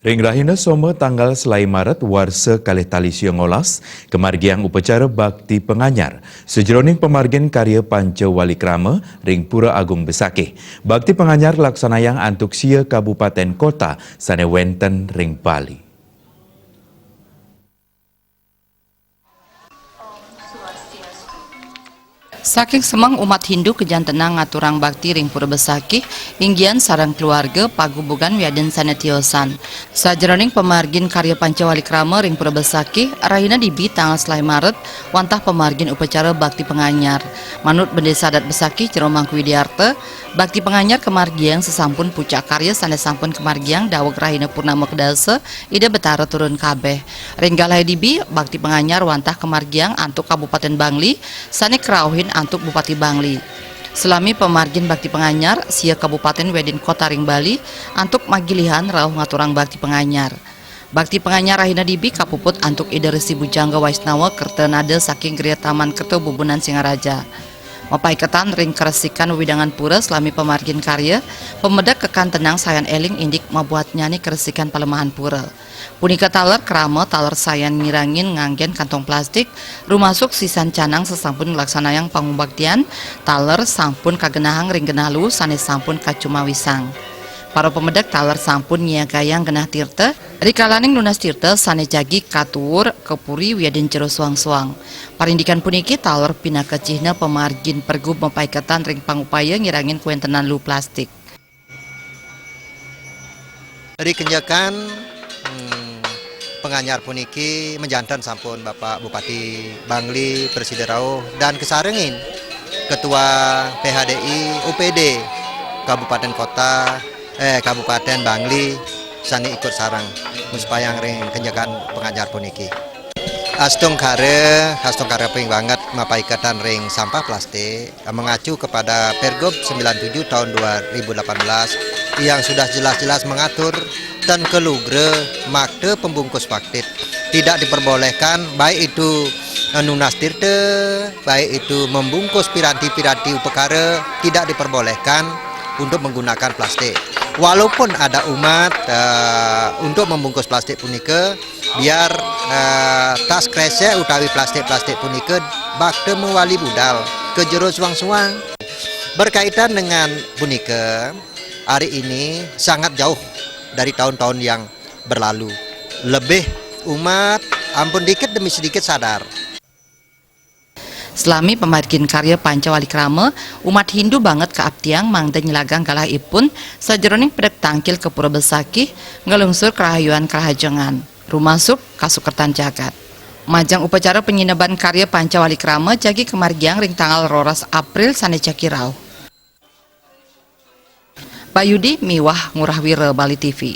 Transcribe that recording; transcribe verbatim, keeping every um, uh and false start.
Ring rahina Soma tanggal selae Maret warsa kalih tali siangolas, kamargiang upacara bakti panganyar sajeroning pamargin karya Panca Walikrama ring Pura Agung Besakih. Bakti panganyar laksanayang antuk sia kabupaten kota sane wenten ring Bali. Saking semeng umat Hindu kajantenang ngaturang bakti ring Pura Besakih, inggian sareng keluarga, pagubugan wiadin sane tiosan. Sajeroning pamargin karya Panca Walikrama ring Pura Besakih, rahina dibi tanggal selae Maret, wantah pamargin upacara bakti panganyar. Manut Bendesa Adat Besakih Jero Mangku Widiarta, bakti panganyar kamargiang sasampun pucak karya sane sampun kamargiang daweg rahina Purnama Kedasa, Ida Betara turun kabeh. Ring galahe dibi, bakti panganyar wantah kamargiang antuk Kabupaten Bangli, sane karauhin antuk Bupati Bangli. Salami pamargin bakti panganyar, sia kabupaten wiadin kota ring Bali antuk magilihan rauh ngaturang bakti panganyar. Bakti panganyar rahina dibi kapuput antuk Ida Resi Bujangga Waisnawa Kertanada saking Griya Taman Kerta Bubunan Singaraja. Mapaiketan ring karesikan wewidangan pura salami pamargin karya, pamedek kakantenang sayan eling indik mabuatnyane karesikan palemahan pura. Punika taler krama, taler sayan ngirangin nganggen kantong plastik, rumasuk sisan canang sasampun nglaksanayang pangubaktian, taler sampun kagenahang ring genah luh sane sampun kacumawisang. Para pamedek taler sampun nyiagayang genah tirta, rikalaning nunas tirta sane jagi katuur ka puri wiadin jero suang-suang. Parindikan puniki taler pinaka cihna pamargin pergub mapaiketan ring pangupaya ngirangin kawentenan luh plastik. Ri kenjekan, hmm, panganyar puniki majanten sampun Bapak Bupati Bangli prasida rauh dan kasarengin Ketua P H D I U P D Kabupaten Kota, eh, Kabupaten Bangli sane ikut sareng musupayang ring kenjekan panganyar puniki. Astungkara, astungkara ping banget mapaiketan ring sampah plastik, mengacu kepada Pergub sembilan tujuh tahun dua ribu delapan belas yang sudah jelas-jelas mengatur ten kalugra makta pembungkus plastik tidak diperbolehkan, baik itu, eh, nunas tirta, baik itu membungkus piranti-piranti upakara, tidak diperbolehkan untuk menggunakan plastik. Walaupun ada umat, eh, untuk membungkus plastik punika, biar, eh, tas kresek utawi plastik-plastik punika bakta mawali budal ka jero suang-suang. Berkaitan dengan punika, hari ini sangat jauh dari tahun-tahun yang berlalu. Lebih umat ampun dikit demi sedikit sadar. Salami pamargin karya Panca Walikrama, umat Hindu banget kaaptiang mangda nyelagang galahipun sajeroning pedek tangkil ka Pura Besakih, nglungsur karahayuan karahajengan, rumasuk kasukertan jagat. Majeng upacara panyineban karya Panca Walikrama jagi kamargiang ring tanggal roras April sane jagi rauh. Bayudi miwah Ngurah Wira, Bali T V.